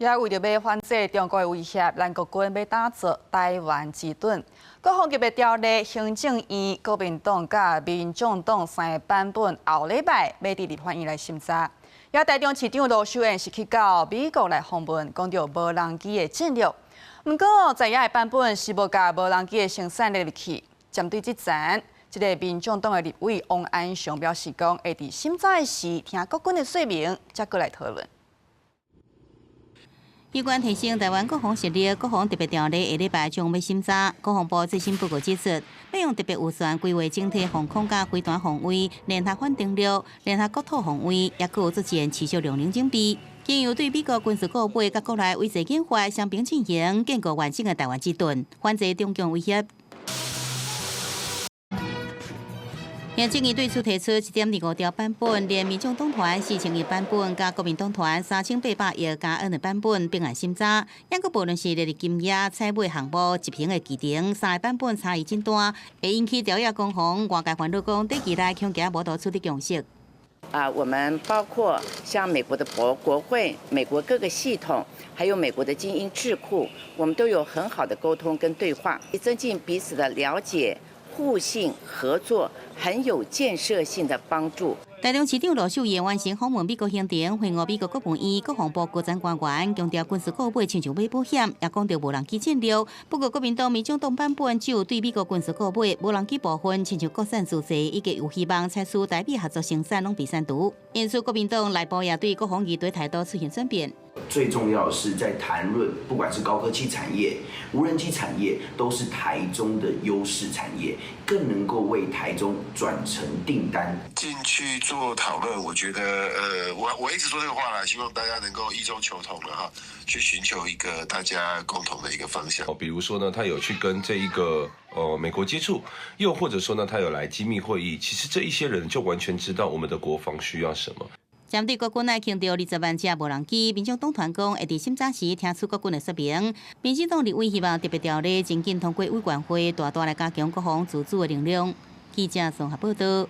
也為著欲反制中國的威脅，咱國軍欲打造台灣之盾。國防特別條例，行政院、國民黨佮民眾黨三個版本，後禮拜欲佇立法院來審查。也台中市長盧秀燕是去到美國來訪問，講著無人機的戰略。毋過在野的版本是無共無人機的生產列入去。針對這層，這个民眾黨的立委王安雄表示講，會佇審查的時聽國軍的說明，才閣來討論。有關提升台灣國防實力，國防特別條例下禮拜將欲審查。國防部最新報告指出，欲用特別預算規劃整體防空佮飛彈防衛、聯合反登陸、聯合國土防衛，抑閣有作戰持續量能準備。經由對美國軍事購買佮國內委託研發雙邊進行，建構完整的台灣之盾，反制中共威脅。行政院對此提出1.25兆版本，連民眾黨團4000億版本，佮國民黨團3800億加 N 的版本併案審查。抑閣無論是列入金額、採買項目、執行的期程，三個版本差異真大，會引起朝野攻防。外界煩惱講，短期內恐驚無法度取得共識。啊，我們包括像美國的國會、美國各個系統，還有美國的精英智庫，我們都有很好的溝通跟對話，增進彼此的了解。互信合作，很有建設性的幫助。台中市長盧秀燕完成訪問美國行程，會晤美國國務院、國防部高層官員，強調軍事購買親像買保險，也講著無人機戰略。不過國民黨、民眾黨版本只有對美國軍事購買無人機部分，親像國產自製，以及有希望採取台美合作生產，攏被刪除。因此，國民黨內部也對國防議題態度出現轉變。最重要的是在談論，不管是高科技產業、無人機產業，都是台中的優勢產業，更能夠為台中轉成訂單。進去做討論，我覺得，我一直說這個話啦，希望大家能夠異中求同了哈，去尋求一個大家共同的一個方向。比如說呢，他有去跟這一個美國接觸，又或者說呢，他有來機密會議，其實這一些人就完全知道我們的國防需要什麼。針對國軍愛徵調20萬架無人機，民眾黨團講會佇審查時聽取國軍的說明。民進黨立委希望特別條例盡緊通過委員會，大大來加強國防自主的能量。記者綜合報道。